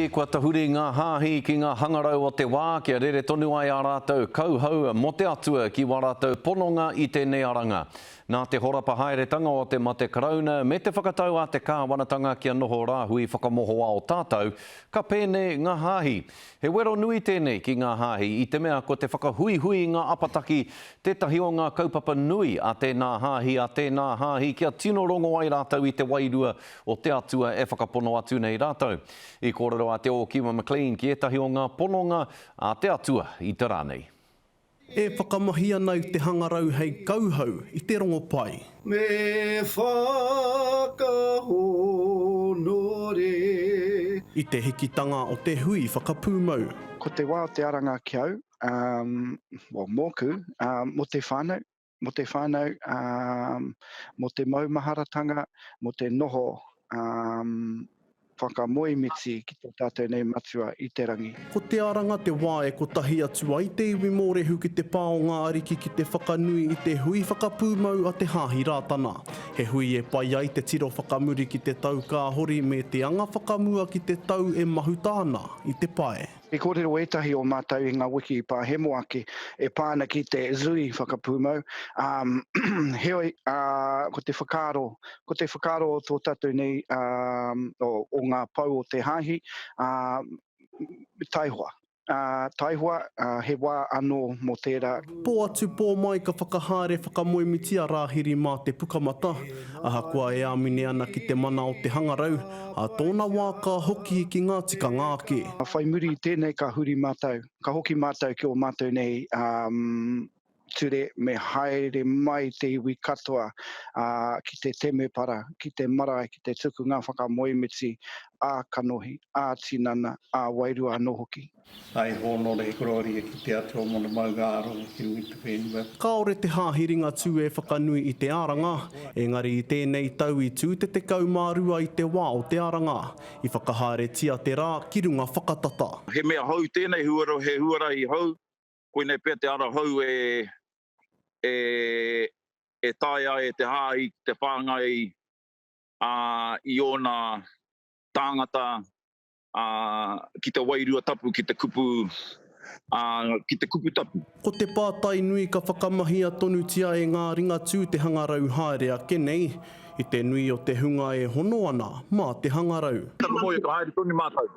Hoki, kua tahuri ngā hāhi ki ngā hangarau o te wā kia rere tonu ai ā rātou kauhau mō te Atua ki wā rātou pononga i tēnei aranga. Nā te horapa haeretanga o te mate Karauna me te whakatau a te kāwanatanga kia noho rāhui whakamohoao tātou, ka pēnei ngā hāhi. He wero nui tēnei ki ngā hāhi i te mea ko te whakahuihui i ngā apataki tētahi o ngā kaupapa nui a tēnā hāhi, a tēnā hāhi kia tino rongo ai rātou i te wairua o te Atua e whakapono atu nei rātou. I kōrero a Te Ōkiwa McLean ki ētahi o ngā pononga a te Atua i te rā nei. E whakamahi ana i te hangarau hei kauhau i te rongopai. Me whakahōnore. I te hikitanga o te hui whakapūmau. Ko te wā o te aranga ki au, um, well, mōku, um, mō te whānau, mō te whānau, um, mō te maumaharatanga, mō te noho um, whakamoemiti ki tō tātou nei Matua i te rangi. Ko Te Aranga te wā e kotahi atu ai te iwi Mōrehu ki te pā o ngā ariki ki te whakanui i te hui whakapūmau a Te Hāhi Rātana. He hui e pai ai te tiro whakamuri ki te tau ka hori me te anga whakamua ki te tau e mahuta ana i te pae. I kōrero ētahi o mātou i ngā wiki i pahemo ake e pā ana ki te zui whakapūmau, ā, heoi, ā, ko te whakaaro, ko te whakaaro o tō tātou nei, ā, o, o ngā pou o te hāhi, ā, taihoa, ā, taihoa, ā, he wā anō mō tērā. Pō atu, pō mai ka whakahaere whakamoemiti a Rāhiri mā te Pukamata, ahakoa e āmine ana ki te mana o te hangarau, Ā tōna wā ka hoki ki ngā tikanga ake. Whai muri i tēnei ka huri mātou, ka hoki mātou ki ō mātou nei ture me haere mai te iwi katoa ki te temepara, ki te marae, ki te tuku ngā whakamoemiti ā-kanohi, ā-tinana, ā-wairua anō hoki. Hai hōnore korōria ki te Atua mōna maunga ārongo ki runga i te whenua. Kāore te Hāhi Ringatū e whakanui i te Aranga, engari i tēnei tau i tū te 12 i te wā o te Aranga. I whakahaeretia te rā ki runga whakatata. He mea hou tēnei huarahi, he huarahi hou, koinei pea te ara hou e, e, e taea ai e te Hāhi ki te whāngai, ā, i ōna tāngata ā, ki te Wairua Tapu, ki te kupu, ā, ki te kupu tapu. Ko te pātai nui ka whakamahia tonutia e ngā Ringatū te hangarau haere ake nei, i te nui o te hunga e hono ana mā te hangarau. Taku mōhio ka haere tonu mātou.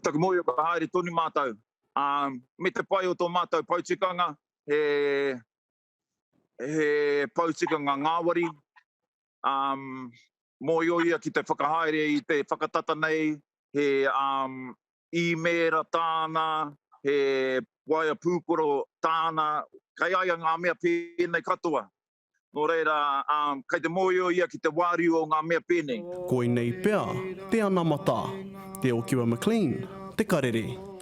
Taku mōhio ka haere tonu mātou. Ā, me te pai o tō mātou pou tikanga, he, he pou tikanga ngāwari, ā, mōhio ia ki te whakahaere i te whakatata nei, he um, īmēra tāna, he waea pūkoro tāna, kei a ia ngā mea pēnei katoa. Nō reira, um, kei te mōhio ia ki te wāriu o ngā mea pēnei. Koinei pea te anamata. Te Okiwa McLean, Te Karere.